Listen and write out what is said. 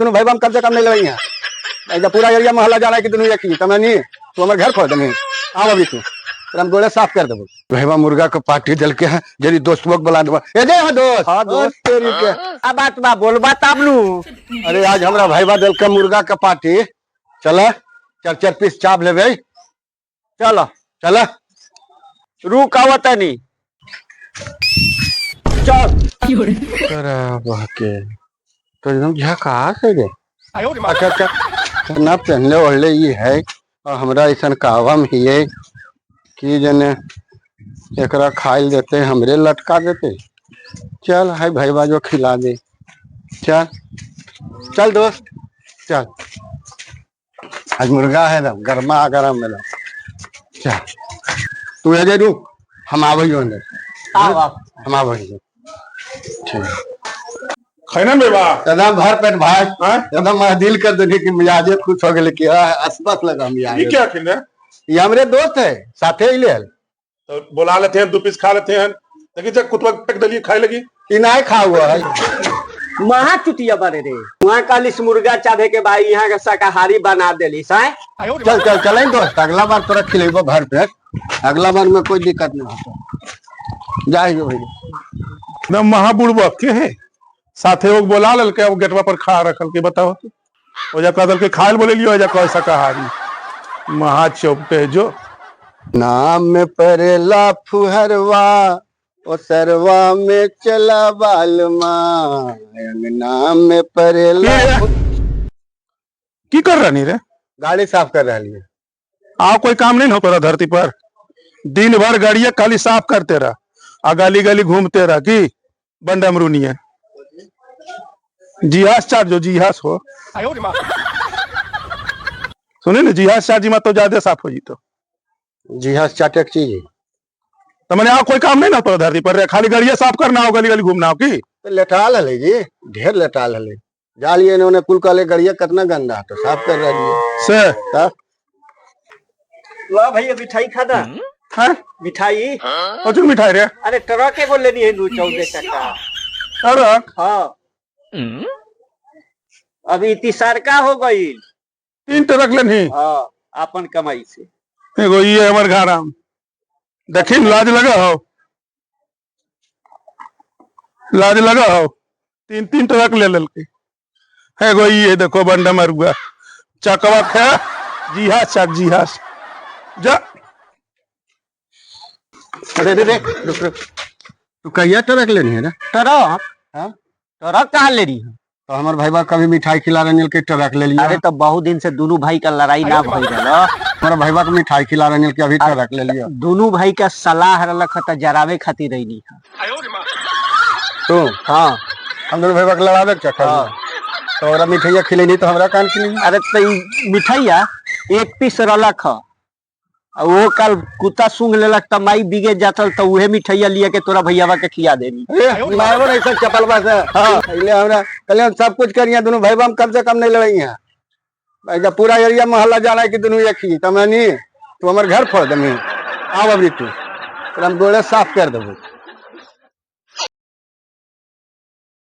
दोनों भाई हम कम से कम नहीं लड़ाई है। ऐसा पूरा एरिया मोहल्ला जा रहा है कि दोनों एक ही तब नहीं तू हमारे घर खोल दे। आओ अभी तू तोरा हम गोड़े साफ कर देबो। भाईवा मुर्गा के पार्टी दल के है जरी दोस्त लोग बुला देबो। ए दे हां दोस्त। हाँ, दोस्त। ओ तेरी के। आ बात बा बोलबा तब नु। अरे आज हमरा भाईवा दल के मुर्गा के पार्टी, चल चार चार पीस चाप लेबे। चलो चल रुक आवत नहीं चल। अरे के तो एकदम झकास है रे। अच्छा अच्छा ना पहनले ओढ़ले ई है और हमरा ऐसा कहवा में ही है कि जने एकरा खाइल देते हमरे लटका देते। चल है भाईवा जो खिला दे। चल चल दोस्त चल, आज मुर्गा है ना गर्मा गर्म है। चल तू अजय रुक, हम आबै अंदर। आओ आओ। हम आबै ठीक। खैना बेबा एकदम भर पेट भाई। हाँ? एकदम दिल कर देने की मिजाजे खुश हो गए कि असबस लगा ये मिजाज। क्या खिले? ये हमरे दोस्त है साथे ही ले। तो बुला लेते हैं, दो पीस खा लेते हैं। लेकिन जब कुतवा फेंक दलिए खाए लगी। ई नहीं खा हुआ है। महा चुतिया बने रे, वहाँ कालिस मुर्गा चाहे के भाई यहाँ के शाकाहारी बना देली साय। चल चल चल दोस्त, अगला बार तोरा खिलेबो भर पेट, अगला बार में कोई दिक्कत नहीं होता। जाइए भैया। न महाबुड़बक के है साथे वो बोला ललके, अब गेटवा पर खा रखल के बताओ तो। ओ जा कह के खाए बोले लियो जा कह शाकाहारी महा चौपटे जो। नाम में परेला फुहरवा ओ सरवा में चला बालमा, नाम में परेला। की कर रही रे? गाड़ी साफ कर रही है। आओ कोई काम नहीं हो तोरा धरती पर, दिन भर गाड़िया खाली साफ करते रह आ गली गली घूमते रह की बंडमरूनी है। जिहाज चार्ज जो जिहाज हो सुने ना, जिहाज चार्ज में तो ज्यादा साफ हो जीतो। जी हाँ चाटक चीज है। तो मैंने आओ कोई काम नहीं ना तोरा धरती पर रे, खाली गाड़िया साफ करना हो गली गली घूमना हो की। तो लेटाल हले जी, ढेर लेटाल हले जालिए इन्होंने कुल काले गड़िया कितना गंदा है, तो साफ कर रही है से तब। ला भैया मिठाई खाना। हैं? मिठाई। कौन मिठाई रे? अरे ट्रक एगो लेनी है 14 चक्का। अरे हाँ अभी तिसरका हो गई। 3 ट्रक लेनी। हाँ अपन कमाई से। एगो ये हमर घर आम देखी लाज लगा हो, लाज लगा हो। 3 3 ट्रक ले ललके। एगो ये देखो बंडा मरुआ चकवा खा जिहाज चक जिहाज जा। अरे रे रे रुक रुक, तू कहिया ट्रक लेनी है ना? ट्रक? हाँ? ट्रक कहाँ लेनी है? तो हमार भाईबा कभी मिठाई खिला रहे के ट्रक ले लिया। अरे तो बहुत दिन से दोनों भाई का लड़ाई ना भइल रहल। हमारे भाईबा के मिठाई खिला रहे के अभी ट्रक ले लिया। दोनों भाई का सलाह रहलक त जरावे खातिर रही है। तू? हाँ। हम दोनों भाईबा के लड़ावे के चक्कर में। हाँ। तो ओकरा मिठाइया खिलेनी तो हमरा कान खिलेनी। अरे तो ई मिठाइया एक पीस रहलक ह, आ वो कल कुत्ता सूंघ लेलक त माई बिगे जातल त उहे मिठाइया लिया के तोरा भैयावा के खिया देनी। मारबो नहीं सब चपलबा से। हाँ। पहले हमरा कहले हम सब कुछ करिया, दोनों भाईबा हम कम से कम नहीं लड़ाई है। ऐसा पूरा एरिया मोहल्ला जा रहा है कि दोनों एक ही तब नहीं तू हमारे घर फोड़ दे। आओ अभी तू तोरा हम गोड़े साफ कर देबो।